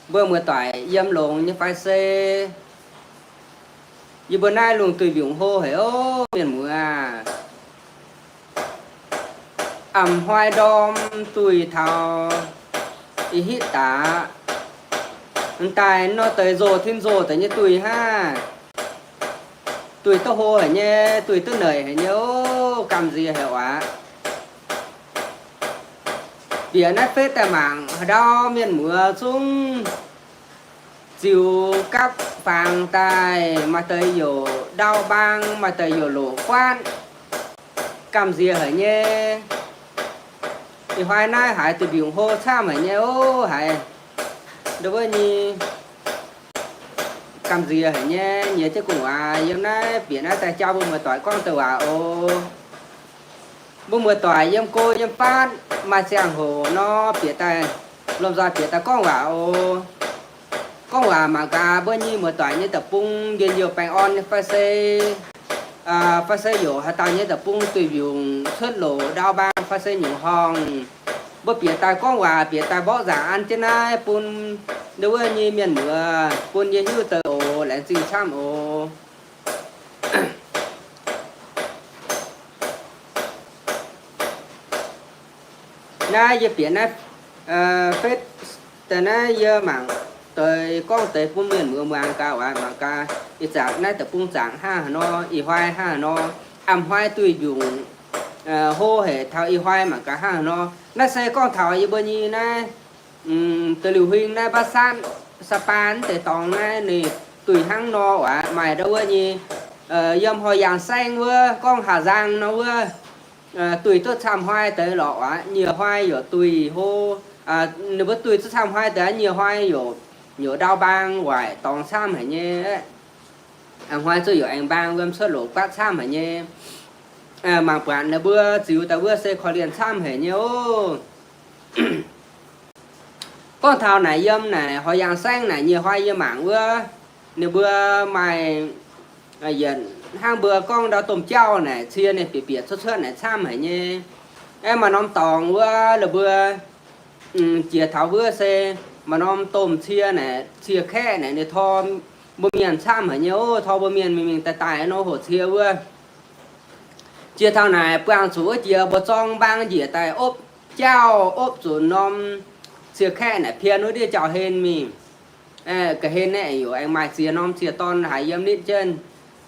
mbuo muoz-doic yiem longx nyei fai se yie mbuo naaiv lungh duih mbiungc hlo haic ov, mienh muoz. A'hnoi ndorm duih taux ih hitv daaih, m'daaih nor deix nzoh tin nzoh deix nyei duih hnangv. Duih duqv hlo haic nyei, duih duqv neic haic nyei ov, gamh nziex haic aqv. Bieqc naaiv Facebook daaih mangc haaix ndau mienh muoz zungv ziux gapv fangx daaih, maaih deix youc ndau mbaang, maaih deix youc loqc guaatv, gamh nziex haic nyei. Ih hnoi naaiv haiz duih mbiungc hlo camv haic nyei ov, haiz ndau wuov nyei gamh nziex haic nyei. Nyiex jienv gu'nguaaz yiem naaiv bieqc naaiv daaih jaa mbuo muoz-doic gorngv deix waac oc. Mbuo muoz-doic yiem go yiem fatv maaih ziangh hoc nor bieqc daaih, lomh nzoih bieqc daaih gorngv waac oc. Gorngv waac mangc gaax mbuo nyei muoz-doic nyei deic-bung njien-youh baengh orn nyei fai se, fai se youc haaix dauh nyei deic-bung duih mbiungc cuotv loqc ndau mbaang fai se nyungc horngh. Mbuo bieqc daaih gorngv waac, bieqc daaih mborqv nzaangc an jienv naaiv bun ndau wuov nyei mienh muoz bun yie hiuv deix oc. Laengz zingh camv oc. Naaiv yie bieqc naaiv Facebook daaih naaiv yie mangc deix gorngv deix bun mienh muoz muangx gaax oc. Mangc gaax ih zanc naaiv deic-bung zaangc hnangv haaix nor, ih hnoi hnangv haaix nor. A'hnoi duih mbiungc hlo haic taux ih hnoi mangc gaax hnangv haaix nor. Naaiv se gorngv taux yie mbuo nyei naaiv deix liuh huing naaiv Baav Saatv, Sa'baan deix dorngx naaiv ninh duih hnangv nor oc. Maaih ndau wuov nyei yiem Hoi Yaangh Saengv wuov gorngv Hà Giang nor wuov duih duqv camv hnoi deix lorqc oc. Nyiec hnoi youc duih hlo, ninh mbuo duih duqv camv hnoi deix, nyiec hnoi youc ndau mbaang waaic dorngx camv haic nyei. A'hnoi zuqc youc aengx mbaang wuom cuotv loqc guaatv camv haic nyei. Mangc buatc ninh mbuo ziux daaih wuov se korv-lienh camv haic nyei ov. Gorngv taux naaic yiem naaic Hoi Yaangh Saengv naaic nyiec hnoi yie mangc wuov, ninh mbuo maaih yietc hnangv mbuo gorngv ndau domh jauv naaic cie ninh bieqc bieqc cuotv cuotv naaic camv haic nyei. Aeqv, maaih norm dorngx wuov ninh mbuo jiex taux wuov se maaih norm domh cie naaic, cie kaeqv naaic ninh tor mbuo mienh camv haic nyei ov. Tor mbuo mienh mingh mingh daaih daaih nor hoqc cie wuov. Jiex taux naaic buangh zuqc wuov jiex mbu'zorng mbaang njiec daaih opv jauv, opv zuqc norm cie kaeqv naaic pien wuov ndiev jauv-hlen mingh. Ga'hlen naaiv yaac aengx maaih ziex norm ziex dorn haiz yiem nitv jienv.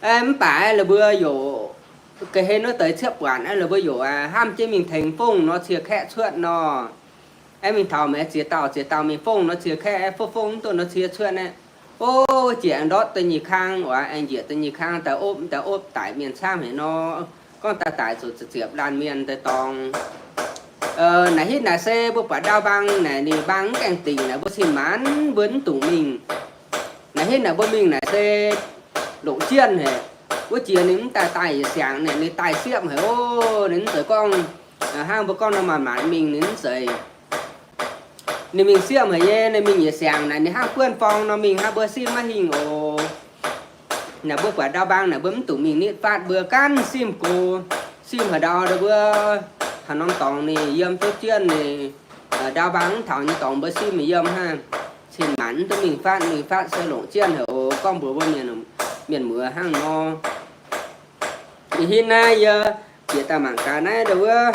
Mv baac la'buo youc ga'hlen wuov deix ciepv buatc, la'buo youc hnamv jienv mingh tengx fongv nor cie kaeqv cuotv nor. Aeqv, mingh taux maaih ziex dauh ziex dauh mingh fongv nor cie kaeqv, aeqv, fongv fongv mv duqv nor cie cuotv naaiv. O, jiex aengx ndortv da'nyeic kang, oix aengx njiec da'nyeic kang daaih opv, daaih opv daic mienh camv haic nor. Gorngv daaih daic zuqc ziepc ziepc laanh mienh daaih dorngx. Naaic hitv naaic se mbuo buatc ndau mbaang naaic ninh mbaang mv gaengh dingc naaic mbuo cin-maanc mbuo mv dungx mingh. Naaic hitv naaic mbuo mingh naaic se longc jienv haic. Wuov jiex ninh mv daaih daaih yietc siangx naaic ninh daaih siepv haic o. Ninh mv zeiz gorngv hnangv mbuo gorngv nor maanc maanc mingh ninh mv zeiz. Ninh mingh siepv haic nyei, ninh mingh yietc siangx naaic ninh hnangv buonv forng nor mingh hnangv, mbuo simv maiv hingh oc. Naaic mbuo buatc ndau mbaang naaic mbuo mv dungx mingh nitv fatv, mbuo gaanv simv gox, simv haaix ndau mbuo haaix norm dorngx ninh yiem duqv jienv ninh, ndau mbaang mv taux nyei dorngx mbuo simv mingh yiem hnangv. Cin-maanc mv duqv mingh fatv, mingh fatv se longc jienv haic oc. Gorngv mbuox mbuo mienh muoz hnangv nor. Ih hitv naaiv yie bieqc daaih mangc gaax naaiv ndau wuov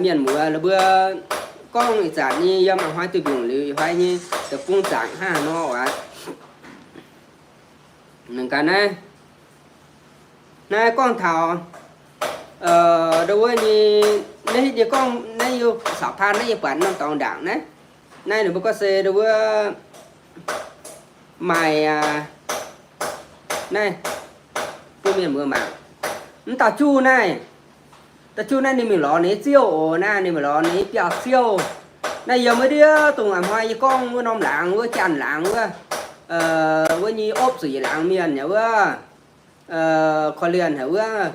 mienh muoz la'buo gorngv ih zanc nyei yiem a'hnoi duih mbiungc liuz ih hnoi nyei deic-bung zaangc hnangv haaix nor oc. Mangc gaax naaiv, naaiv gorngv taux ndau wuov nyei, naaiv hitv yie gorngv naaiv yie caux paan naaiv yie buatc norm dorngx ndaangc naaiv. Naaiv ninh mbuo gorngv se ndau wuov maaih naaiv bun mienh muoz mangc. Mv dauh juv naaiv, dauh juv naaiv ninh mingh lorz ninh nyei ziouv oc. Naaiv ninh mingh lorz ninh nyei biauv-ziouv. Naaiv yiem wuov ndiev dongh a'hnoi yie gorngv wuov norm laangz wuov, janx laangz wuov, wuov nyei opv zuqc yietc laangz mienh yaac wuov, korv-lienh haic wuov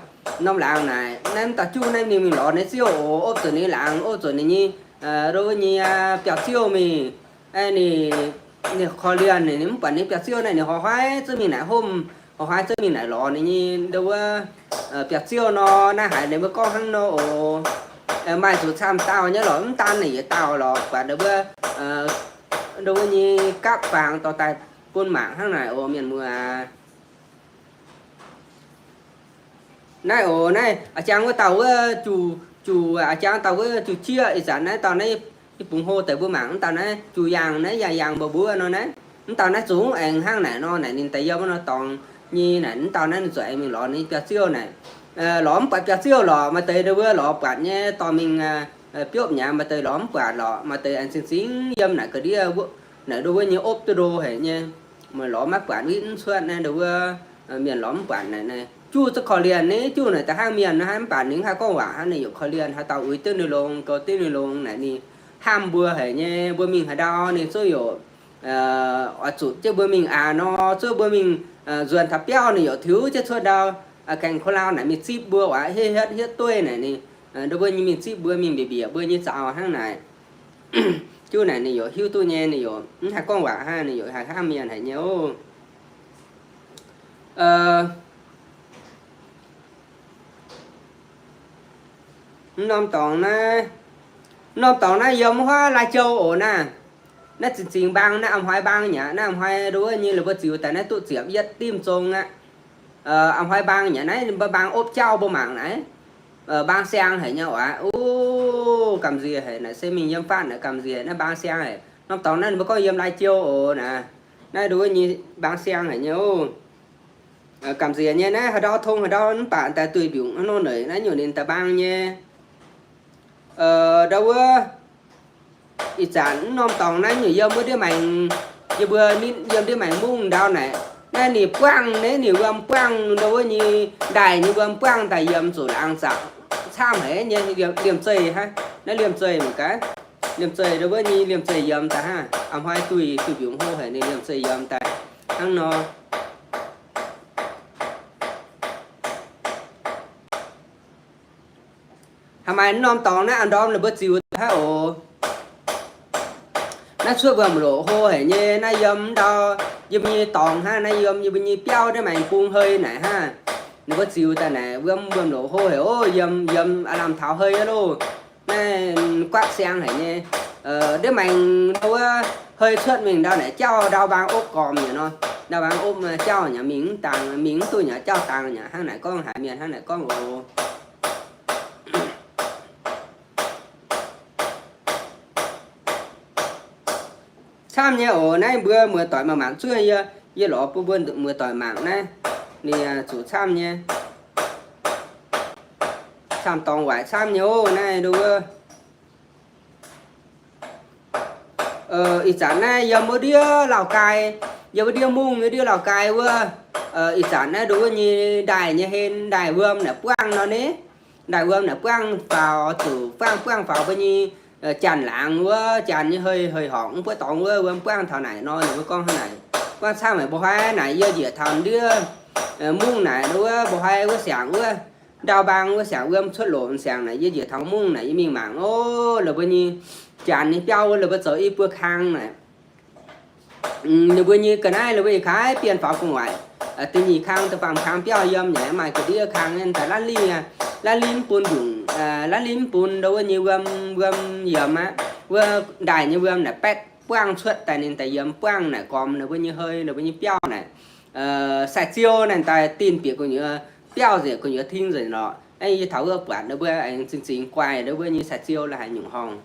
norm laangz naaic. Naaiv mv dauh juv naaiv ninh mingh lorz ninh nyei ziouv oc, opv zuqc ninh nyei laangz, opv zuqc ninh nyei, wuov nyei biauv-ziouv mingh. Ninh, ninh korv-lienh, ninh mv buatc ninh biauv-ziouv naaiv, ninh horh huaiv zunv mingh naaic homv, horh huaiv zunv mingh naaic lorz ninh nyei ndau wuov biauv-ziouv nor. Naaiv haiz ninh mbuo gorngv hnangv nor oc. Maaih zuqc camv dauh nyei lorqc, mv daan naaic yietc dauh lorqc, buatc ninh mbuo ndo wuov nyei gapv faang dorh daaih bun mangc hnangv naaic oc, mienh muoz. Naaiv oc, naaiv a'jang wuov dauh wuov juc, juc, a'jang dauh wuov juc jieqv ih zanc naaiv dauh naaiv, yie bungx hlo deix mbuo mangc mv dauh naaiv juc yangh naaiv, yangh yangh mbuo mbuov nor naaiv. Mv dauh naaiv zungv aengx hnangv naaic nor naaic, ninh daaih yiem wuov nor dorngx nyei naaic, mv dauh naaiv ninh zuqc aengx mingh lorz ninh biauv-ziouv naaic. Lorz mv buatc biauv-ziouv lorqc, maaih deix ndo wuov lorz buatc nyei dorh mingh biopv nyei, maaih deix lorz mv buatc lorqc, maaih deix aengx zingh zingh yiem naaic ga'ndiev, naaic ndo wuov nyei opv duqv ndo haic nyei. Meih lorz maiv buatc, witv mv cuotv naaiv ndo wuov, mienh lorz mv buatc naaic. Juv za'gengh korv-lienh ni, juv naaic da'hnangv mienh naaiv, mv baac ninh mv haih gorngv waac hnangv, ninh yaac korv-lienh, haaix dauh uix duqv ninh longx, goux duqv ninh longx naaic ninh hnamv mbuo haic nyei. Mbuo mingh haaix ndau ninh zungv yaac oix zuqc jienv mbuo mingh aqc nor, zuov mbuo mingh nzuonx taux biauv ninh yaac tiux jienv cuotv ndau, gaengh ko lau naaic mingh zipv mbuo, oix hietv hietv hietv dueiv naaic ninh, ndo wuov nyei mingh zipv mbuo, mingh mbiec mbiec mbuo nyei zaux hnangv naaic. Juv naaic ninh yaac hiuv duqv nyei, ninh yaac mv haih gorngv waac hnangv, ninh yaac haih hnamv mienh haic nyei oc. Mv norm dorngx naaiv, mv norm dorngx naaiv yiem wuov Lai Châu oc naaiv. Naaiv zinh zingx mbaang naaiv, a'hnoi mbaang nyei, naaiv a'hnoi ndo wuov nyei la'buo ziux daaih naaiv duqv ziepc yietv dimv zong aqv. A'hnoi mbaang nyei naaiv, mbaang opv jauv mbuo mangc naaiv. Mbaang siang haic nyei oc. O, gamh nziex haic naaic, se mingh yiem fatv naaic gamh nziex naaiv mbaang siang haic. Norm dorngx naaiv ninh mbuo gorngv yiem Lai Châu oc naaiv. Naaiv ndo wuov nyei mbaang siang haic nyei oc. Gamh nziex nyei naaiv, haaix ndau tong haaix ndau mv baac daaih duih mbiungc hnangv nor naaic, naaiv nyungc ninh daaih mbaang nyei. Ndo wuov ih zanc mv norm dorngx naaiv nyungc yiem wuov ndiev maengx, yie mbuo nitv yiem ndiev maengx mungv ndau naaic, naaiv ninh buangv naaiv, ninh wuom buangv ndo wuov nyei, ndaaih nyei wuom buangv daaih yiem zuqc laangz zaqc camv haic nyei, liemh zeih hnangv. Naaiv liemh zeih mangc gaax, liemh zeih ndo wuov nyei liemh zeih yiem daaih hnangv. A'hnoi duih, duih mbiungc hlo haic ninh liemh zeih yiem daaih hnangv nor. Haaix maaih mv norm dorngx naaiv a'ndorm ninh mbuo ziux daaih hnangv oc. Naaiv cuotv wuom-loc hlo haic nyei, naaiv yiem ndau, yie mbuo nyei dorngx hnangv, naaiv yiem yie mbuo nyei biauv ndiev maengx bung hei naaic hnangv. Ninh mbuo ziux daaih naaic wuom, wuom-loc hlo haic oc, yiem, yiem aav lamh taux hei aqv loh. Naaiv guatv siang haic nyei. Ndiev maengx ndo wuov hei cuotv mingh ndau naaic jauv ndau mbaang opv gormx nyei nor, ndau mbaang opv jauv nyei mingh mv dangx, mingh mv duqv nyei jauv dangx nyei hnangv naaic gorngv, haiz mienh hnangv naaic gorngv oc. Camv nyei oc. Naaiv mbuo muoz-doic mangc mangc zuov yie, yie lorz bun mbuo muoz-doic mangc naaiv, ninh zuqc camv nyei. Camv dorngx waaic camv nyei oc. Naaiv nduov, ih zanc naaiv yiem wuov ndiev Lauh Gai, yiem wuov ndiev mungv, wuov ndiev Lauh Gai wuov, ih zanc naaiv nduov wuov nyei ndaaih nyei hlen, ndaaih wuom naaic buangv nor ni. Ndaaih wuom naaic buangv faaux, zuqc buangv, buangv faaux mbuo nyei janx-laangz wuov, janx nyei hei, hei-horngc mv buov dorngx wuov, wuom buangv taux naaic nor, ninh mbuo gorngv hnangv naaic. Buangv camv haic, mba'hnoi naaic yie njiec taux ndiev mungv naaic wuov, mba'hnoi wuov siangx wuov, ndau mbaang wuov siangx wuom cuotv loc siangx naaic, yie njiec taux mungv naaic yie mingh mangc, o, la'buo nyei janx nyei biauv wuov, la'buo zoux i buo kang naaic. Ninh mbuo nyei ga'naaiv, ninh mbuo ih kaaix bienh faaux gu'nguaaic, da'nyeic kang, da'faam kang biauv yiem nyei, maaih ga'ndiev kang daaih lanv lingh, lanv lingh mv bun ndungc, lanv lingh mv bun ndo wuov nyei wuom, wuom yiemx aqv. Wuov ndaaih nyei wuom naaic baetv buangv cuotv daaih, ninh daaih yiemx buangv naaic gormx ninh mbuo nyei hei, ninh mbuo nyei biauv naaic. Sai-ziou naaic daaih dinh bieqc gu'nyuoz biauv nzengc, gu'nyuoz ting nzengc lorqc. Aeqv, yie taux wuov buatc ninh mbuo aengx zingh zingx guaih ninh mbuo nyei sai-ziou la'haic nyungc horngh.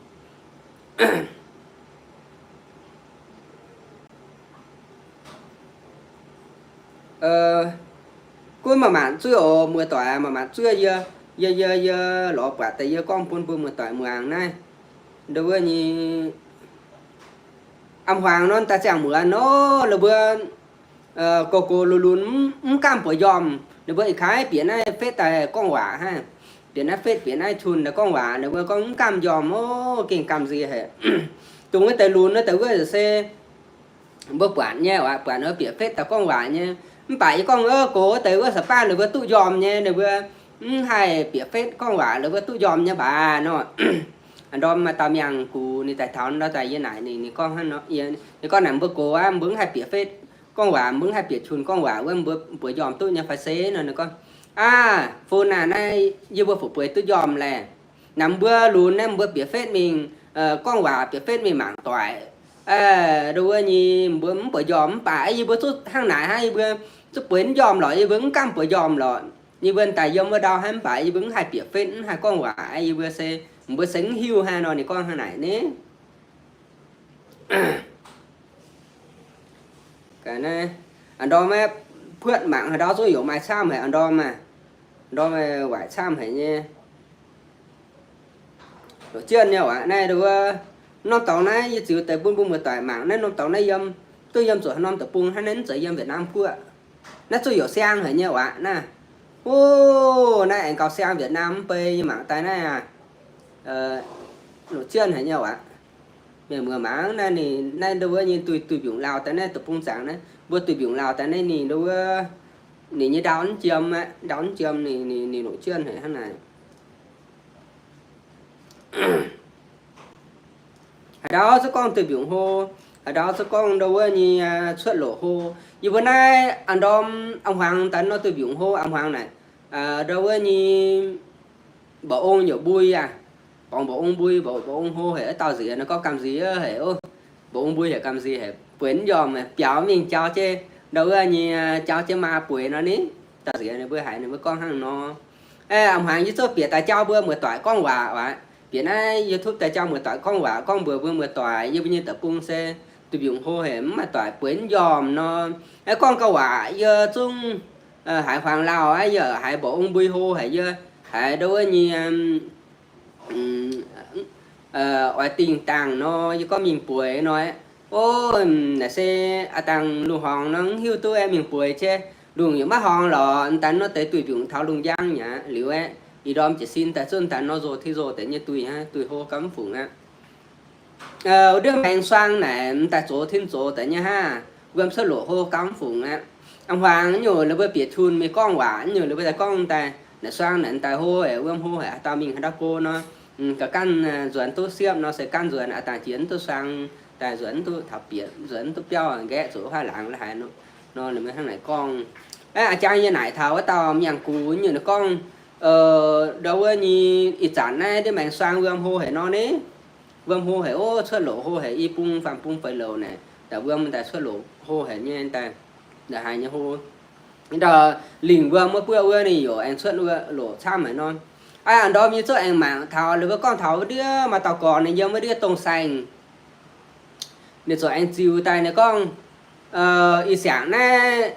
Gunv maaih mangc zuov oc, muoz-doic, maaih mangc zuov yie, yie, yie, yie lorz buatc deix yie gorngv bun mbuo muoz-doic muangx naaiv. Ndo wuov nyei a'hmuangx nor daaih ziangh muonz nor, ninh mbuo gox gox lunx lunx mv gamh buoz njormh. Ninh mbuo ih kaaix bieqc naaiv fetv daaih gorngv waac hnangv. Bieqc naaiv fetv, bieqc naaiv qun daaih gorngv waac, ninh mbuo gorngv mv gamh njormh oc, gengh gamh nziex haic. Dongh wuov deix lunx wuov deix wuov se mbuo buatc nyei oc, buatc ninh mbuo bieqc fetv daaih gorngv waac nyei. Mv baac yie gorngv gox wuov deix wuov saax baav ninh mbuo duqv njormh nyei, ninh mbuo mv haih bieqc fetv gorngv waac, ninh mbuo duqv njormh nyei baac nor. Ndorm maaih dauh miangh gux ninh daaih taux nor daaih yie naaic ninh, ninh gorngv hnangv nor, ninh gorngv naaic mbuo gox aqv, mbuo mv haih bieqc fetv gorngv waac, mbuo mv haih bieqc qun gorngv waac wuov, mbuo buoz njormh duqv nyei fai se nor. Ninh gorngv, aav, fun aac, naaiv yie mbuo fu'jueiv duqv njormh laeh. Naaic mbuo lunx naaiv mbuo bieqc fetv mingh gorngv waac, bieqc fetv mingh mangc doic. Aa, ndau wuov nyei mbuo mv buatc njormh mv baac yie mbuo zuqc hnangv naaic hnangv, yie mbuo zuqc bueix mv njormh lorqc, yie mbuo mv gamh buatc njormh lorqc. Yie mbuo daaih yiem wuov ndau hnangv mv baac yie mbuo mv haih bieqc fetv, mv haih gorngv waac, yie mbuo se, mbuo se mv hiuv hnangv nor ninh gorngv hnangv naaic ni. Aa, ndorm maiv puotv mangc haaix ndau zuqc youc maaih camv haic, ndorm aa, ndorm waaic camv haic nyei. Loc jienv nyei waac naaiv ndau wuov, norm dorngx naaiv yie ziux deix bun mbuo muoz-doic mangc naaiv, norm dorngx naaiv yiem, duqv yiem zuqc haaix norm deic-bung hnangv, naaiv mv zeiz yiem Việt Nam mbuo. Naaiv zuqc youc siang haic nyei waac naaiv. O, naaiv aengx gauh siang Việt Nam mv bei, yie mangc daaih naaiv aa, loc jienv haic nyei waac. Mienh muoz mangc naaiv ninh naaiv ndau wuov nyei duih, duih mbiungc lauh daaih naaiv deic-bung zaangc naaiv, mbuo duih mbiungc lauh daaih naaiv ninh ndau wuov, ninh nyei ndau mv jiem aqv, ndau mv jiem ninh, ninh, ninh loc jienv haic hnangv naaic. Haaix ndau zungv gorngv duih mbiungc hlo, haaix ndau zungv gorngv ndau wuov nyei cuotv loc hlo. Yie mbuo naaiv a'ndorm a'hmuangx daaih nor duih mbiungc hlo a'hmuangx naaic, ndau wuov nyei mba'ong nyei mbui aqv. Borngz mba'ong mbui, mba'ong hlo haic, wuov dauh nziex nor gorngv gamh nziex haic oc. Mba'ong mbui haic, gamh nziex haic, bueix mv njormh, biaux mingh jaux jienv ndau wuov nyei, jaux jienv maa bueix nor ni. Dauh nziex ninh mbuo haiz ninh mbuo gorngv hnangv nor. A'hmuangx yie zungv bieqc daaih jauv mbuo muoz-doic gorngv waac aqv. Bieqc naaiv YouTube daaih jauv muoz-doic gorngv waac, gorngv mbuox mbuo muoz-doic, yie mbuo nyei deic-bung se duih mbiungc hlo haic, mv maaih doic bueix mv njormh nor. Gorngv gauh waac yie zungv haiz hmuangx lauh aqv, yie haiz mba'ong mbui hlo haic, yie haiz ndau wuov nyei oix dingh dangh nor, yie gorngv mingh bueix nor. O, naaic se a'dangh lungh horngx nor mv hiuv duqv aeqv, mingh bueix jienv lungh yaac maiv horngx lorqc. M'daaih nor deix duih mbiungc taux lungh njang mi'aqv liuz aeqv, ih ndorm jiez sin daaih zunv m'daaih nor nzoh tiv nzoh deix nyei duih aqv, duih hlo gauh mv fungc aqv. Ndiev maengx suang naaic m'daaih zoux tin zoux deix nyei hnangv, wuom cuotv loc hlo gauh mv fungc aqv. A'hmuangx nyungc ninh mbuo bieqc tun mingh gorngv waac, nyungc ninh mbuo daaih gorngv daaih naaic suang naaic m'daaih hlo haic, wuom hlo haic, haaix dauh mingh haaix ndau go nor, ga'ganv nzuonx duqv siepv nor se ganv nzuonx, a'dangh jiex mv duqv suang, daaih nzuonx mv duqv taux bieqc, nzuonx mv duqv biauv, nqaeqv zuqc huaav laangz la'haaix nor, ninh mbuo hnangv naaic gorngv. Aa, jang yie naaic taux wuov dauh mienh gux nyungc ninh gorngv, ndau wuov nyei ih zanc naaiv ndiev maengx suang wuom hlo haic nor ni. Wuom hlo haic, o, cuotv loc hlo haic, i bung faam bung feix loc naaic, daaih wuom daaih cuotv loc hlo haic nyei daaih, la'haaix nyei hlo. Ndau lingh wuom wuov buoqv wuov ninh yaac aengx cuotv loc camv haic nor. Aa, ndorm yie zungv aengx mangc taux ninh mbuo gorngv taux wuov ndiev maaih dauh gorx ninh yiem wuov ndiev dongh saeng. Ninh ziouc aengx ziux daaih ninh gorngv, ih siangx naaiv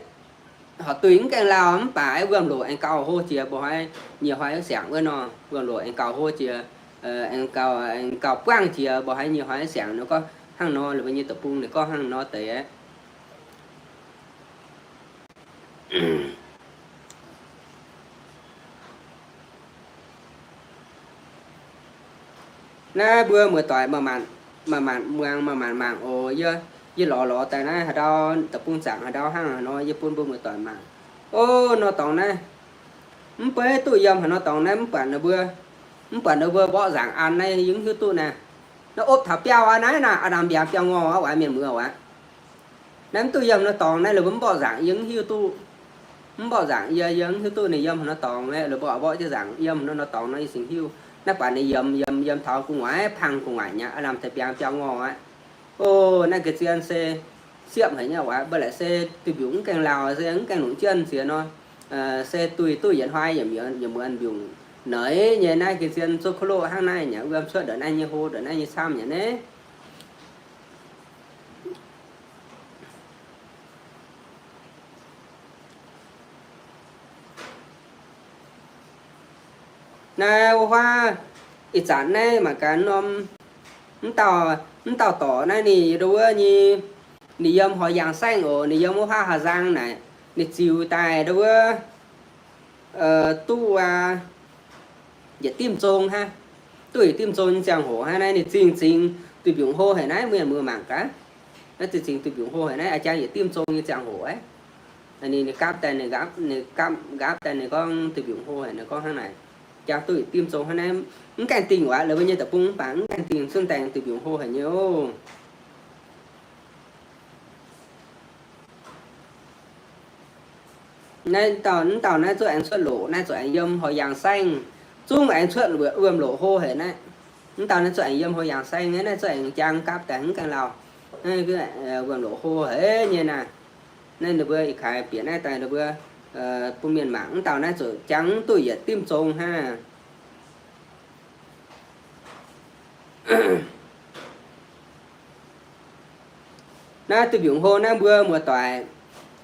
horpc duih mv gaengh lauh mv baac wuom loc aengx gauh hlo jiex, mbuo hnoi nyei hnoi siangx wuov nor, wuom loc aengx gauh hlo jiex, aengx gauh, aengx gauh buangv jiex, mbuo hnoi nyei hnoi siangx nor gorngv hnangv nor, ninh mbuo nyei deic-bung ninh gorngv hnangv nor deix aqv. Naaiv mbuo muoz-doic maaih maanc, maaih maanc muangx, maaih maanc mangc oc. Yie, yie lorz lorz daaih naaiv haaix ndau deic-bung zaangc haaix ndau hnangv haaix nor, yie bun mbuo muoz-doic mangc. O, nor dorngx naaiv, mv baac duqv yiem haaix nor dorngx naaiv mv buatc ninh mbuo, mv buatc ninh mbuo mborqv nzaangc an naaiv yie mv hiuv duqv naaiv. Naaiv opv taux biauv aqv naaiv naaic, a'namh mbiaangx biauv ngorh aqv, waaic mienh muoz aqv. Naaiv mv duqv yiem nor dorngx naaiv, ninh mbuo mv mborqv nzaangc yie mv hiuv duqv. Mv mborqv nzaangc yie, yie mv hiuv duqv ninh yiem haaix nor dorngx naaiv, ninh mborqv, mborqv jienv nzaangc yiem haaix nor nor dorngx nor yie cingx hiuv. Naaiv buatc ninh yiem, yiem, yiem taux gu'nguaaic pang gu'nguaaic nyaqv, a'namh deix mbiaangx biauv ngorh aqv. O, naaiv ga'zien se siepv haic nyei waac, mbuo laaic se duih mbiungc mv gaengh lauh, se mv gaengh longc jienv ziex nor, se duih duqv yietc hnoi yietc muonz mbiungc. Naaiv nyei naaiv ga'zien zuov kuv loqv hnangv naaiv nyaqv, wuom cuotv ndongc naaiv nyei hlo, ndongc naaiv nyei camv nyaqv naaiv. Naaiv wuov huaav ih zanc naaiv mangc gaax norm, mv dauh, mv dauh dorc naaiv ninh ndau wuov nyei, ninh yiem horh yangh saengv oc, ninh yiem wuov huaav haaix nzang naaic, ninh ziux daaih ndau wuov duqv aa, yietc dimv zong hnangv. Duqv yietc dimv zong nyei ziangh hoc hnangv naaiv, ninh zingh zingx duih mbiungc hlo haic naaiv, mienh muoz mangc gaax. Naaiv zingh zingx duih mbiungc hlo haic naaiv, aa, jang yietc dimv zong nyei ziangh hoc aqv. Ninh, ninh gapv daaih, ninh gapv, ninh gapv, gapv daaih ninh gorngv duih mbiungc hlo haic, ninh gorngv hnangv naaic. Jang duqv yietc dimv zong hnangv naaiv, mv gaengh dingh waac, laaix mbuo nyei deic-bung mv baac mv gaengh dingh, zunv daengx duih mbiungc hlo haic nyei oc. Naaiv dauh, mv dauh naaiv zuqc aengx cuotv loc, naaiv zuqc aengx yiem horh yangh saengv, zungv aengx cuotv wuom-loc hlo haic naaiv. Mv dauh naaiv zuqc aengx yiem horh yangh saengv, naaiv zuqc aengx jang gapv daaih mv gaengh lauh. Wuom-loc hlo haic nyei naaiv. Naaiv ninh mbuo ih kaaix bieqc naaiv daaih ninh mbuo bun mienh mangc mv dauh naaiv zuqc jangx mv duqv yietc dimv zong hnangv. Naaiv duih mbiungc hlo naaiv mbuo muoz-doic,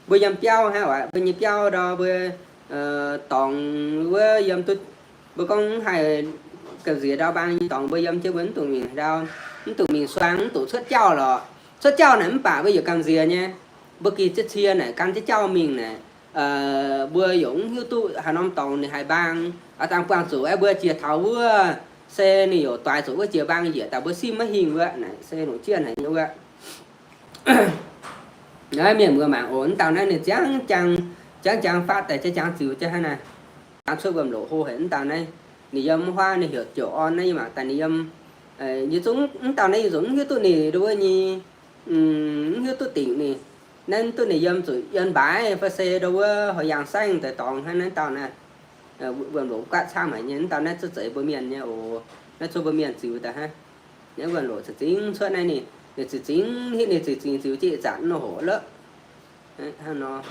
mbuo yiem biauv hnangv oc, mbuo nyei biauv ndau mbuo dorngx wuov yiem duqv, mbuo gorngv mv haih gamh nziex ndau mbaang nyei dorngx mbuo yiem jienv mbuo mv dungx mingh ndau, mv dungx mingh suang, mv dungx cuotv jauv lorqc. Cuotv jauv naaic mv baac mbuo yaac gamh nziex nyei. Mbuo gih cie-cie naaic gan jienv jauv mingh naaic, mbuo yaac mv hiuv duqv haaix norm dorngx ninh haih mbaang. Aav dangh buangh zuqc aeqv, mbuo jiex taux wuov se ninh yaac doix zuqc wuov jiex mbaang njiec daaih mbuo simv maiv hingh wuov naaic se longc jienv haic nyei wuov. Naaiv mienh muoz mangc oc, mv dauh naaiv ninh ziangv jangv, ziangv jangv faatv daaih ziangv jangv ziux jienv hnangv naaiv. Jangv cuotv wuom-loc hlo haic mv dauh naaiv. Ninh yiem huaav ninh heuc Jouv Orn naaiv, yie mangc daaih ninh yiem, yie zungv mv dauh naaiv yie zungv mv hiuv duqv ninh ndau wuov nyei, mv hiuv duqv dingc ninh. Naaiv mv duqv ninh yiem zuqc yiem mbaaix fai se ndau wuov hoi yangh saengv deix dorngx hnangv naaiv dauh naaiv. Wuom-loc guaatv camv haic nyei, mv dauh naaiv zuqc zeiz mbuo mienh nyei oc. Naaiv cuotv mbuo mienh ziux daaih hnangv. Naaiv wuom-loc za'zingx cuotv naaiv ninh, ninh za'zingx hitv ninh za'zingx ziux jienv ih zanc nor hoc lorqc. Hnangv nor.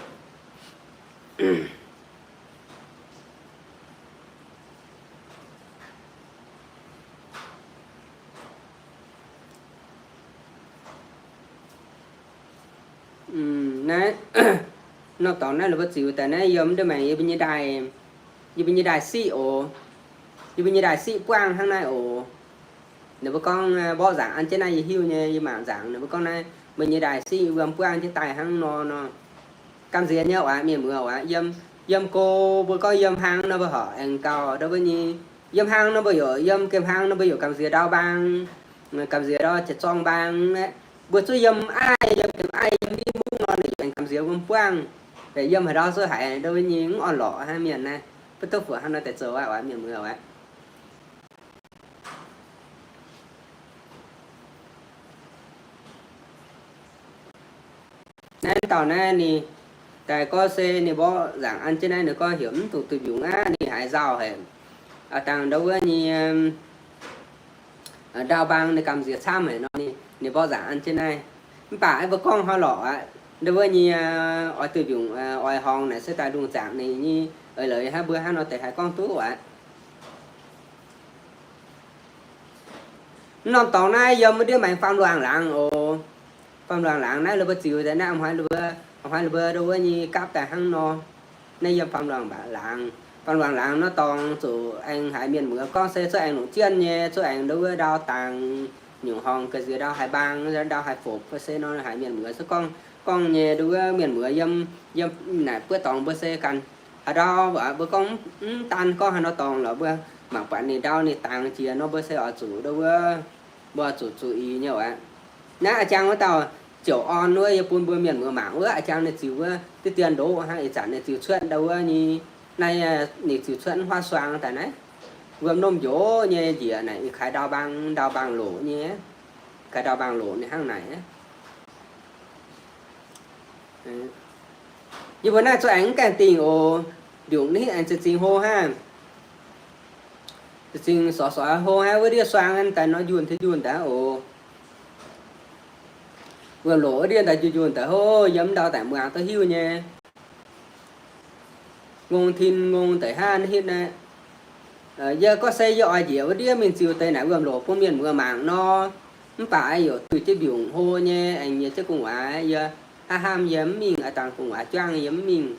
Naaiv, norm dorngx naaiv ninh mbuo ziux daaih naaiv yiem ndiev maengx yie mbuo nyei ndaaih, yie mbuo nyei ndaaih siqv oc. Yie mbuo nyei ndaaih siqv buangv hnangv naaiv oc. Ninh mbuo gorngv mborqv nzaangc an jienv naaiv yie hiuv nyei, yie mangc nzaangc ninh mbuo gorngv naaiv mbuo nyei ndaaih siqv wuom buangv jienv daaih hnangv nor nor. Gamh nziex nyei oc, mienh muoz oc, yiem, yiem go mbuo gorngv yiem hlang nor mbuo horpc aengx gauh ndau wuov nyei. Yiem hlang nor mbuo yaac yiem gemh hlang nor mbuo yaac gamh nziex ndau mbaang, gamh nziex ndau jiex zorng mbaang aqv. Mbuo zuqc yiem aiv, yiem gemh aiv, yiem i mungv nor ninh aengx gamh nziex wuom buangv. Yiem haaix ndau zuqc haiz ndau wuov nyei mv orn-lorqc hnangv mienh naaiv. Mv duqv fuqv hnangv nor deix zoux aqv, mienh muoz oc. Naaiv dauh naaiv ninh daaih gorngv se ninh mborqv nzaangc an jienv naaiv, ninh gorngv heuc mv dungx duih mbiungc aqv, ninh haiz nzauh haic. Aav dangh ndau wuov nyei ndau mbaang ninh gamh nziex camv haic nor, ninh mborqv nzaangc an jienv naaiv. Mv baac mbuo gorngv hnoi lorqc aqv, ndau wuov nyei oix duih mbiungc oix horngz naaic se daaih lungh zaangc ninh nyei eix leiz hnangv, mbuo hnangv nor deix haih gorngv duqv aqv. Mv norm dorngx naaiv yiem wuov ndiev maengx faam luangh laangz oc. Faam luangh laangz naaiv ninh mbuo ziux daaih naaiv, a'hnoi ninh mbuo ndau wuov nyei gapv daaih hnangv nor. Naaiv yiem faam luangh laangz. Faam luangh laangz nor dorngx zuqc aengx haiz mienh muoz gorngv se cuotv aengx longc jienv nyei, cuotv aengx ndau wuov ndau dangx, nyungc horngz ga'nziex ndau haih mbaang, ndau haih fopc fai se nor haiz mienh muoz se gorngv, gorngv nyei ndau wuov mienh muoz yiem, yiem naaic buov dorngx mbuo se ganh haaix ndau, mbuo gorngv mv daan gorngv haaix nor dorngx lorqc, mbuo mangc buatc ninh ndau ninh dangx jiex nor mbuo se oix zuqc ndau wuov, mbuo oix zuqc zuqc ih nyei aqv. Naaiv a'jang wuov dauh Jouv Orn wuov yie bun mbuo mienh muoz mangc wuov a'jang ninh ziux wuov diqv dien ndoqv hnangv, ih zanc ninh ziux cuotv ndau wuov nyei, naaiv ninh ziux cuotv huaav suang daaih naaiv, wuom-nomv njoux nyei njiec naaic, ih kaaix ndau mbaang, ndau mbaang loqc nyei, kaaix ndau mbaang loqc ninh hnangv naaic. Yie mbuo naaiv zuqc aengx mv gaengh dingh oc. Ndiongc naaiv aengx za'zingx hlo hnangv. Za'zingx soix-soix hlo hnangv, wuov ndiev suang daaih nor njunh taux njunh daaih oc. Wuom-loc wuov ndiev daaih njunh njunh daaih hlo, yiem ndau daaih muangx duqv hiuv nyei. Ngongh tin ngongh deix hnangv hitv naaiv. Yie gorngv se yie oix njiec wuov ndiev mingh ziux deix naaic wuom-loc bun mienh muoz mangc nor. Mv baac yaac duih jienv mbiungc hlo nyei, aengx nyiex jienv gu'nguaaz yie hnamv hnamv yie mv mingh, a'dangh gu'nguaaz juangv yie mv mingh.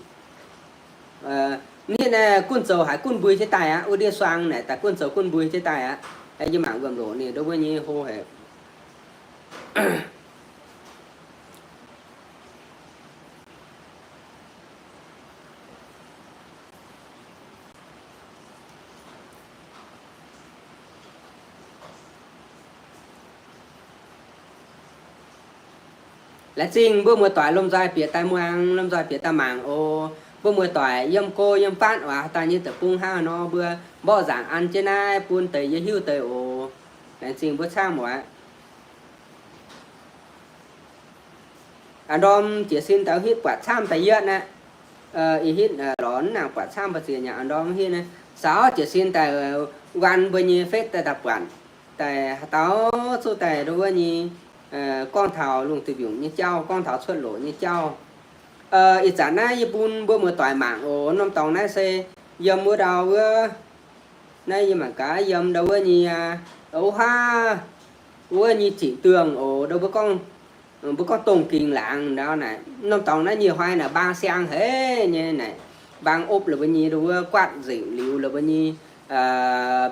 Hitv naaiv gunv zoux haiz gunv mbui jienv daaih aqv. Wuov ndiev suang naaic daaih gunv zoux gunv mbui jienv daaih aqv. Yie mangc wuom-loc ninh ndau wuov nyei hlo haic. Laengz zingh mbuo muoz-doic lomh nzoih bieqc daaih muangx, lomh nzoih bieqc daaih mangc oc. Mbuo muoz-doic yiem go yiem fatv waac daaih nyei deic-bung hnangv nor, mbuo mborqv nzaangc an jienv naaiv bun deix yie hiuv deix oc. Laengz zingh mbuo camv oc. A'ndorm jiez sin daaih hitv buatc camv daaih yietv aqv. Ih hitv lorz mv nangc buatc camv mbu'ziex nyanc a'ndorm hitv naaiv. Saaux jiez sin daaih nquan mbuo nyei fetv daaih daaih buatc, daaih haaix dauh zuqv daaih ndau wuov nyei gorngv taux lungh duih mbiungc nyei jauv, gorngv taux cuotv loc nyei jauv. Ih zanc naaiv yie bun mbuo muoz-doic mangc oc. Norm dorngx naaiv se yiem wuov ndau wuov, naaiv yie mangc gaax yiem ndau wuov nyei, wuov haav, wuov nyei zingc duangh oc, ndau mbuo gorngv, mbuo gorngv dongh gingx laangz ndau naaic. Norm dorngx naaiv nyei hnoi naaic mbaang siang haic nyei naaic, mbaang opv la'buo nyei ndau wuov guatv nzengc liuz la'buo nyei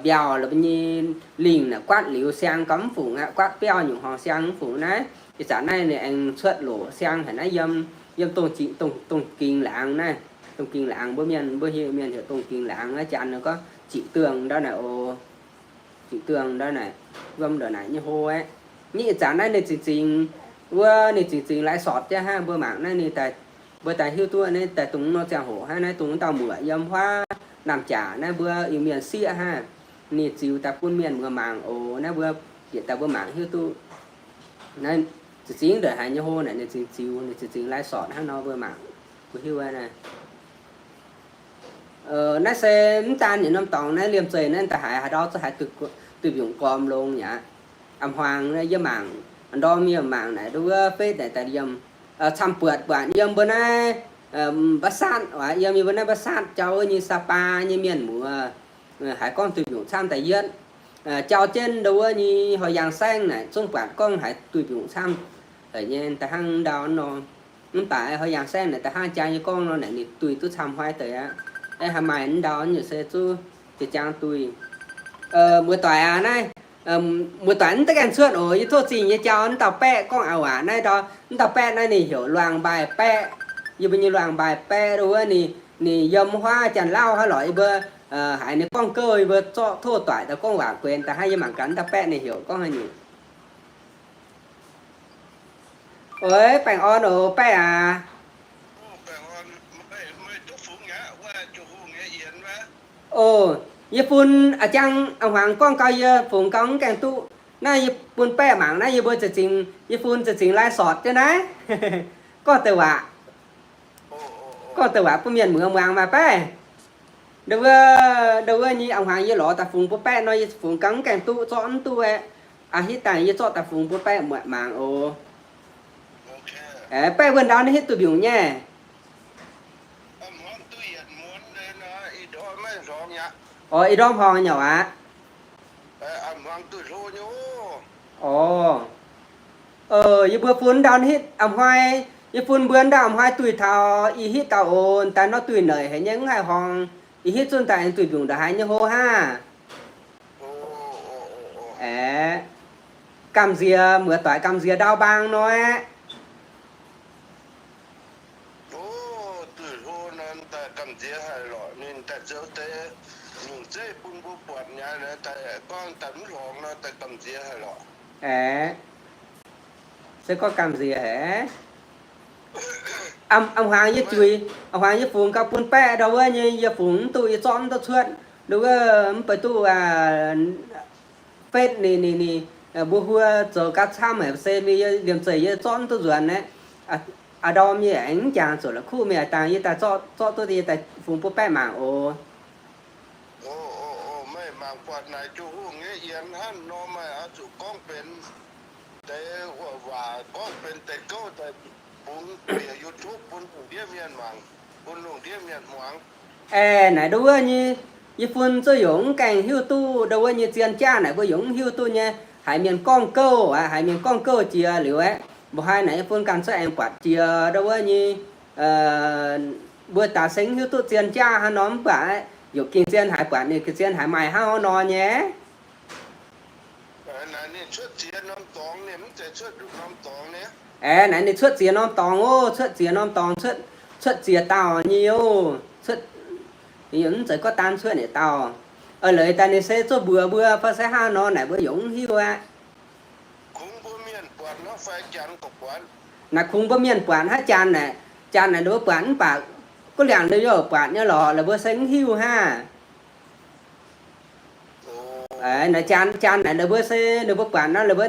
mbiauh la'buo nyei lingh naaic guatv liuz siang gauh mv fungc aqv, guatv biauv nyungc horngh siang mv fungc naaiv. Ih zanc naaiv ninh aengx cuotv loc siang haic naaiv yiem, yiem dongh gingx laangz naaiv. Dongh gingx laangz mbuo mienh, mbuo mienh heuc dongh gingx laangz naaiv, janx gorngv zingc duangh ndau naaic oc. Zingc duangh ndau naaic, wuom ndau naaic nyei hlo aqv. Nitv ih zanc naaiv ninh zingc zingx, wuov ninh zingc zingx live shot jienv hnangv, mbuo mangc naaiv ninh, mbuo daaih hiuv duqv naaiv daaih dongh nor ziangh hoc hnangv, naaiv dongh wuov dauh muoc yiem huaav Naamh Jaac naaiv, mbuo Iu-Mienh sieqv hnangv. Ninh ziux daaih bun mienh muoz mangc oc. Naaiv mbuo bieqc daaih mbuo mangc hiuv duqv. Naaiv zingc zingx ndongc haaix nyei hlo naaic ninh zingc ziux, ninh zingc zingx live shot hnangv nor mbuo mangc, mbuo hiuv naaiv. Naaiv se mv daan yietc norm dorngx naaiv, liemh zeih naaiv da'haiz haaix ndau zuqc haiz duih mbiungc gormx longx mi'aqv. A'hmuangx yie mangc, ndorm yie mangc naaic ndau wuov Facebook naaic daaih yiem, camv-buatc buatc yiem mbuo naaiv mba'satv, yiem yie mbuo naaiv mba'satv jauv wuov nyei Sapa nyei mienh muoz, haiz gorngv duih mbiungc camv da'yietv, jauv jienv ndau wuov nyei Hoi Yangh Saengv naaic zungv buatc gorngv haiz duih mbiungc camv haic nyei da'hnangv ndau nor. Mv baac Hoi Yangh Saengv naaic da'hnangv jang yie gorngv nor naaic ninh duih duqv camv huai deix aqv. Aeqv, haaix maaih ndau nyei se zuqc jiex jang duih. Muoz-doic aac, naaiv muoz-doic mv deix gaengh cuotv oc. Yie tov zingh nyei jauv, mv dauh baeqv gorngv a'waac naaiv ndau, mv dauh baeqv naaiv ninh heuc Luangh Mbaih Baeqv. Yie mbuo nyei Luangh Mbaih Baeqv ndau wuov ninh, ninh yiem huaav Janx-Lauv haaix lorqc, yie mbuo haiz ninh gorngv gouv yie mbuo zorqv tov doic daaih gorngv waac guenx daaih hnangv. Yie mangc gaax mv dauh baeqv ninh heuc gorngv haaix nyungc. Oix, baengh orn oc, baeqv aac. O, yie bun a'jang a'hmuangx gorngv gau, yie fungx gau mv gaengh duqv. Naaiv yie bun baeqv mangc naaiv, yie mbuo za'gengh, yie bun za'gengh live shot jienv naaiv. Gorngv deix waac, gorngv deix waac bun mienh muoz muangx maaih baeqv. Ndau wuov, ndau wuov nyei a'hmuangx yie lorz daaih fungx bun baeqv nor, yie fungx gau mv gaengh duqv, zorqv mv duqv aeqv. A'hitv dangh yie zorqv daaih fungx bun baeqv muangx mangc oc. Aeqv, baeqv wuov ndau naaiv hitv duih mbiungc nyei. Oix, ih ndorm horngz nyei aqv. Oc, yie mbuo bun ndau hitv a'hnoi, yie bun mbuo ndau a'hnoi duih taux ih hitv dauh oc. Daaih nor duih neic haic nyei, mv haih horngz. Ih hitv zunv daaih aengx duih mbiungc ndongc haaix nyei hlo hnangv. Aeqv, gamh nziex, muoz-doic gamh nziex ndau mbaang nor aeqv. Aeqv, se gorngv gamh nziex haic. A'hmuangx yie juix, a'hmuangx yie fungx gau bun baeqv ndau wuov nyei, yie fungx mv duqv, yie zorqv mv duqv cuotv. Ndau wuov mv baac duqv fetv ninh, ninh, ninh, mbuo huo zoux gau camv haic se mingh, yie liemh zeih yie zorqv mv duqv nzuonx aeqv. A'ndorm yie aengx mv jangx zuqc la'kuqv mingh aqv, dangh yie daaih zorqv, zorqv duqv yie daaih fungx bun baeqv mangc oc. Aeqv, naaic ndau wuov nyei, yie fun zuqc yaac mv gaengh hiuv duqv ndau wuov nyei zien jaav naaic, mbuo yaac mv hiuv duqv nyei. Haiz mienh gorngv gouv aqv, haiz mienh gorngv gouv jiex liuz aeqv, mba'hnoi naaic yie fun ganh cuotv aengx buatc jiex ndau wuov nyei, mbuo daaih se mv hiuv duqv zien jaav hnangv nor mv baac aeqv, yaac gengh zien haic, buatc ninh gengh zien haic, maaih hnangv nor nyei. Aeqv, naaic ninh cuotv ziex norm dorngx oc, cuotv ziex norm dorngx, cuotv ziex dauh nyei oc. Mv zeiz gorngv daan cuotv yietc dauh. Leiz daaih ninh se zuqc mbuox mbuo fai se hnangv nor naaic mbuo yaac mv hiuv aqv. Naaic kungx mbuo mienh buatc hnangv, janx naaic, janx naaic ninh mbuo buatc mv baac guv liangc ninh mbuo buatc nyei lorqc, ninh mbuo se mv hiuv hnangv. Naaic janx, janx naaic ninh mbuo se ninh mbuo buatc nor, ninh mbuo,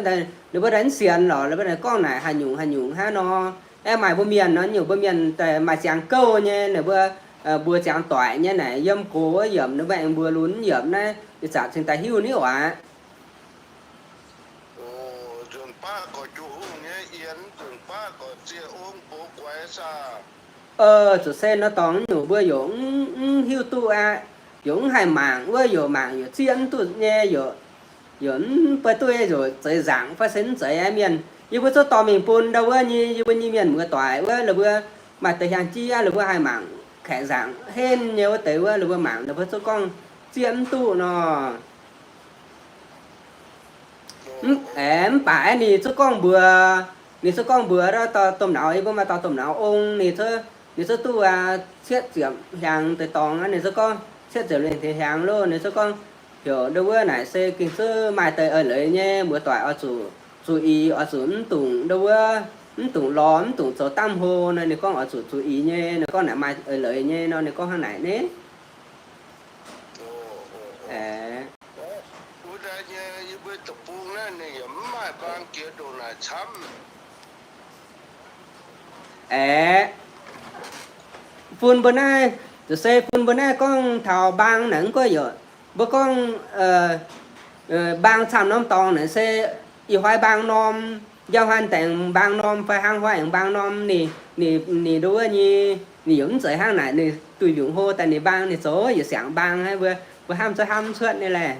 ninh mbuo daaih mv sienx lorqc, ninh mbuo daaih gorngv naaic haaix nyungc haaix nyungc hnangv nor. Aeqv, maaih mbuo mienh nor, nyungc mbuo mienh daaih maaih ziangx gouv nyei, ninh mbuo mbuox ziangx doic nyei naaic, yiem gox wuov yiemc ninh mbuo aengx mbuox lunx yiemc naaiv, ih zanc cingx daaih hiuv niuv aqv. Zuqc se nor dorngx nyungc mbuo yaac mv hiuv duqv aqv. Yaac mv haih mangc wuov, yaac mangc yaac zieqv mv duqv nyei, yaac mv bei duqv, yaac zeix nzaangc fai se mv zeiz aqv mienh. Yie mbuo zungv dorh mingh bun ndau wuov nyei, yie mbuo nyei mienh muoz-doic wuov, la'buo maaih deix hiaang jieqv, la'buo haih mangc kaeqv nzaangc henv nyei wuov deix wuov, la'buo mangc la'buo zungv gorngv zieqv mv duqv nor. Aeqv, mv baac aeqv, ninh zungv gorngv mbuox, ninh zungv gorngv mbuox domh nauz, yie mbuo maaih dauh domh nauz ong, ninh zungv, ninh zungv duqv cietv ziepc hnyangx deix dorngx, ninh zungv gorngv cietv ziepc hnyangx loh, ninh zungv gorngv heuc ndau wuov naaic se gengh zuqc maaih deix eix leiz nyei, muoz-doic oix zuqc zuqc ix, oix zuqc mv dungx ndau wuov, mv dungx lorz, mv dungx zoux damv hlo nor, ninh gorngv oix zuqc zuqc ix nyei, ninh gorngv naaic maaih eix leiz nyei nor, ninh gorngv hnangv naaic ni. Aeqv, fun mbuo naaiv, zuqc se fun mbuo naaiv gorngv taux mbaang naaic mv gorngv yaac, mbuo gorngv mbaang camv norm dorngx naaic se ih hnoi mbaang norm, njang hnoi daengx mbaang norm fai hnangv hnoi aengx mbaang norm, ninh, ninh, ninh ndau wuov nyei, ninh yaac mv zeiz hnangv naaic, ninh duih mbiungc hlo daaih ninh mbaang, ninh zoux yaac siangx mbaang hnangv, mbuo, mbuo hnamv zungv hnamv mv cuotv nyei laeh.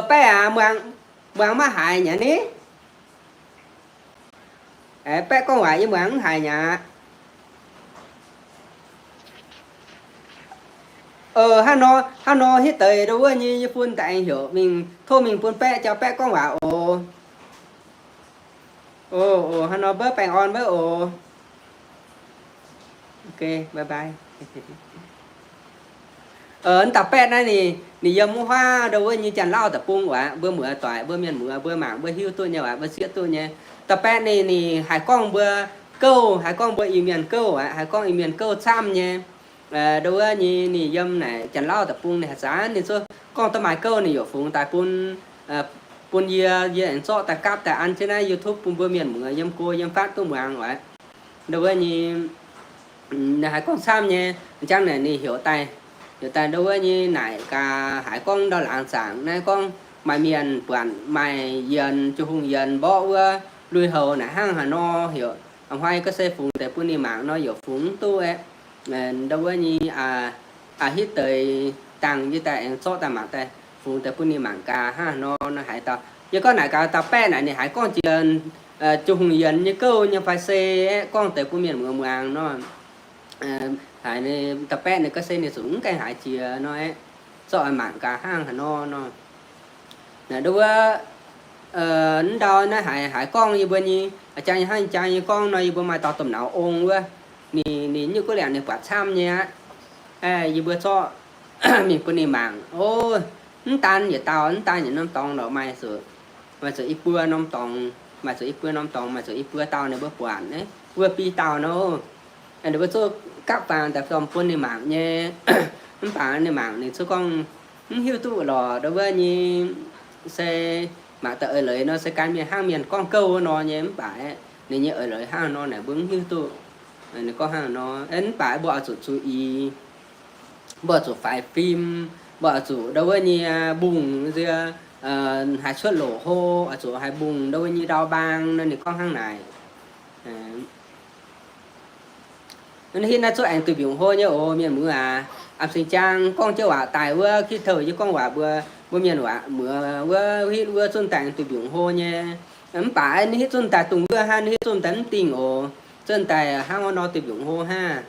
Baeqv aac, muangx, muangx maiv haiz nyei ni? Baeqv gorngv waac yie muangx mv haiz nyei aqv. Hnangv nor, hnangv nor hitv deix ndau wuov nyei yie fun daaih aengx heuc mingh, tov mingh bun Baeqv, jauv Baeqv gorngv waac oc. Oc, hnangv nor mbuo baengh orn wuov oc. Mv dauh Baeqv naaiv ninh, ninh yiem wuov huaav ndau wuov nyei Janx-Lauv deic-bung aqv, mbuo muoz-doic, mbuo mienh muoz, mbuo mangc mbuo hiuv duqv nyei aqv, mbuo zieqv duqv nyei. Dauh Baeqv ninh, ninh haiz gorngv mbuo gouv, haiz gorngv mbuo Iu-Mienh gouv aqv, haiz gorngv Iu-Mienh gouv camv nyei. Ndau wuov nyei ninh yiem naaic Janx-Lauv deic-bung ninh haaix zanc ninh zungv gorngv duqv maaih gouv ninh yaac fungx daaih bun, bun yie, yie aengx zorqv daaih gapv daaih an jienv naaiv YouTube bun mbuo mienh muoz yiem go yiem fatv duqv muangx oc. Ndau wuov nyei, ninh haiz gorngv camv nyei, jangv naaic ninh heuc daaih, heuc daaih ndau wuov nyei naaic gaax haiz gorngv ndau laangz zaangc naaiv gorngv maaih mienh buatc maaih yienx, Jung Hungh yienx mborqv wuov lui-houx naaic hnangv haaix nor heuc, a'hnoi ga'sie fungx deix bun ninh mangc nor yaac fungx mv duqv aeqv. Ndau wuov nyei aa, hitv deix dangh yie daaih aengx zorqv daaih mangc daaih fungx deix bun ninh mangc gaax hnangv haaix nor nor haaix dauh. Yie gorngv naaic gaax dauh Baeqv naaic ninh haiz gorngv jiex Jung Hungh yienx nyei gouv nyei fai se aeqv, gorngv deix bun mienh muoz muangx nor. Haiz dauh Baeqv ninh ga'sie ninh zuqc mv gaengh haiz jiex nor aeqv, zorqv mangc gaax hnangv haaix nor nor. Naaic ndau wuov, mv ndau naaiv haiz, haiz gorngv yie mbuo nyei, jang nyei hnangv jang nyei gorngv nor, yie mbuo maaih dauh domh nauz ong wuov, ninh, ninh nyungc guv liangc ninh buatc camv nyei aqv. Yie mbuo zorqv mingh bun ninh mangc. O, mv daan yietc dauh, mv daan yietc norm dorngx lorqc, maaih zuqc, maaih zuqc i buo norm dorngx, maaih zuqc i buo norm dorngx, maaih zuqc i buo dauh ninh mbuo buatc naaiv wuov biei dauh nor. Ninh mbuo zungv gapv faang daaih dorh bun ninh mangc nyei. Mv baac ninh mangc ninh zungv gorngv mv hiuv duqv lorqc, ndau wuov nyei se mangc daaih eix leiz nor se gan mienh hnangv mienh gorngv gouv nor nyei, mv baac ninh nyei eix leiz hnangv nor naaic mbuo mv hiuv duqv. Ninh gorngv hnangv nor, mv baac mbuo oix zuqc zuqc ix, mbuo oix zuqc faix fim, mbuo oix zuqc ndau wuov nyei mbungh nzie, haih cuotv loc hlo, oix zuqc haih mbungh ndau wuov nyei ndau mbaang nor, ninh gorngv hnangv naaic. Hitv naaiv zungv aengx duih mbiungc hlo nyei oc, mienh muoz aac. A'm singx jaang gorngv jienv waac daaih wuov, kitv touh yie gorngv waac mbuo, mbuo mienh waac muoz wuov, hitv wuov zunv daaih aengx duih mbiungc hlo nyei. Mv baac ninh hitv zunv daaih dungz wuov hnangv, ninh hitv zunv daaih mv dingh oc. Zunv daaih hnangv wuov nor duih mbiungc hlo hnangv.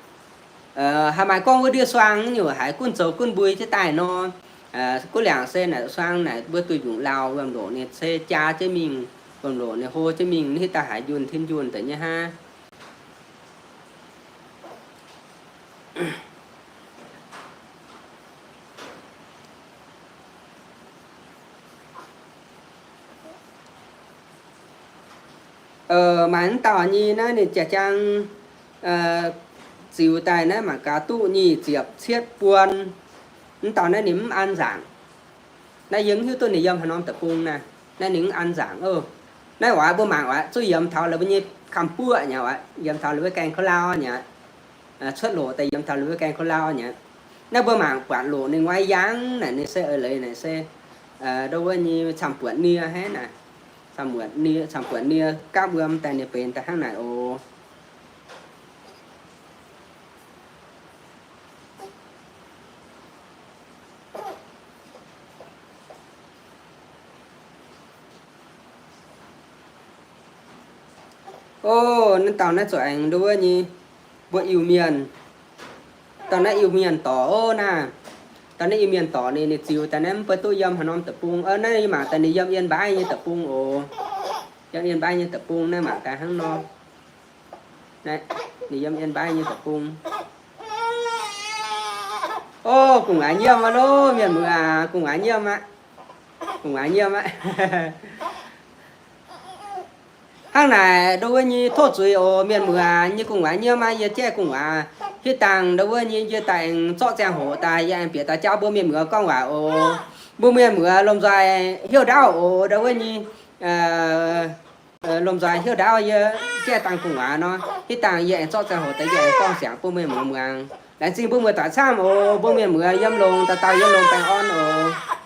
Haih maaih gorngv wuov ndiev suang nyungc haiz gunv zoux gunv mbui jienv daaih nor. Guv liangc se naaic suang naaic mbuo duih mbiungc lauh, wuom-loc ninh se jaa jienv mingh, wuom-loc ninh hlo jienv mingh, hitv daaih haiz njunh tin njunh deix nyei hnangv. Maaih mv dauh nyei naaiv ninh jaa-jaang ziux daaih naaiv mangc gaax duqv nyic ziepc cietv buon. Mv dauh naaiv ninh mv an nzaangc. Naaiv yie mv hiuv duqv ninh yiem haaix norm deic-bung naaiv. Naaiv ninh mv an nzaangc oc. Naaiv oix mbuo mangc oc, zuqc yiem taux la'buo nyei kamx buoqv nyei oc, yiem taux la'buo gaengh ko lau nyei. Cuotv loc daaih yiem taux la'buo gaengh ko lau nyei. Naaiv mbuo mangc buatc loc ninh nguaaiv yangh naaic, ninh se eix leiz naaic se ndo wuov nyei camv-buonc nie hnangv naaic. Camv-buonc nie, camv-buonc nie gapv wuom daaih ninh benx daaih hnangv naaic oc. O, naaiv dauh naaiv zuqc aengx ndo wuov nyei, mbuo Iu-Mienh, dauh naaiv Iu-Mienh dorc o naaiv. Dauh naaiv Iu-Mienh dorc ninh, ninh ziux daaih naaiv mv baac duqv yiem haaix norm deic-bung. Naaiv yie mangc daaih ninh yiem Yên Bái nyei deic-bung oc. Yiem Yên Bái nyei deic-bung naaiv mangc daaih hnangv nor. Naaiv, ninh yiem Yên Bái nyei deic-bung. O, gu'nguaaz nyiemv aqv loh, mienh muoz aac, gu'nguaaz nyiemv aqv. Gu'nguaaz nyiemv aqv. Hnangv naaic ndo wuov nyei tov zuiz oc, mienh muoz aac, yie gu'nguaaz nyiemv aqv. Yie jaiv gu'nguaaz hitv dangh ndo wuov nyei yie daaih aengx zorqv ziangh hoc daaih, yie aengx bieqc daaih jauv mbuo mienh muoz gorngv waac oc. Mbuo mienh muoz lomh nzoih hnyouv ndaauv oc, ndo wuov nyei lomh nzoih hnyouv ndaauv yie jaiv dangh gu'nguaaz nor, hitv dangh yie aengx zorqv ziangh hoc daaih yie aengx gorngv siangx bun mbuo mienh muoz muangx. Laengz zingh mbuo muoz-doic camv oc. Mbuo mienh muoz yiem longx, dauh dauh yiem longx baengh orn oc.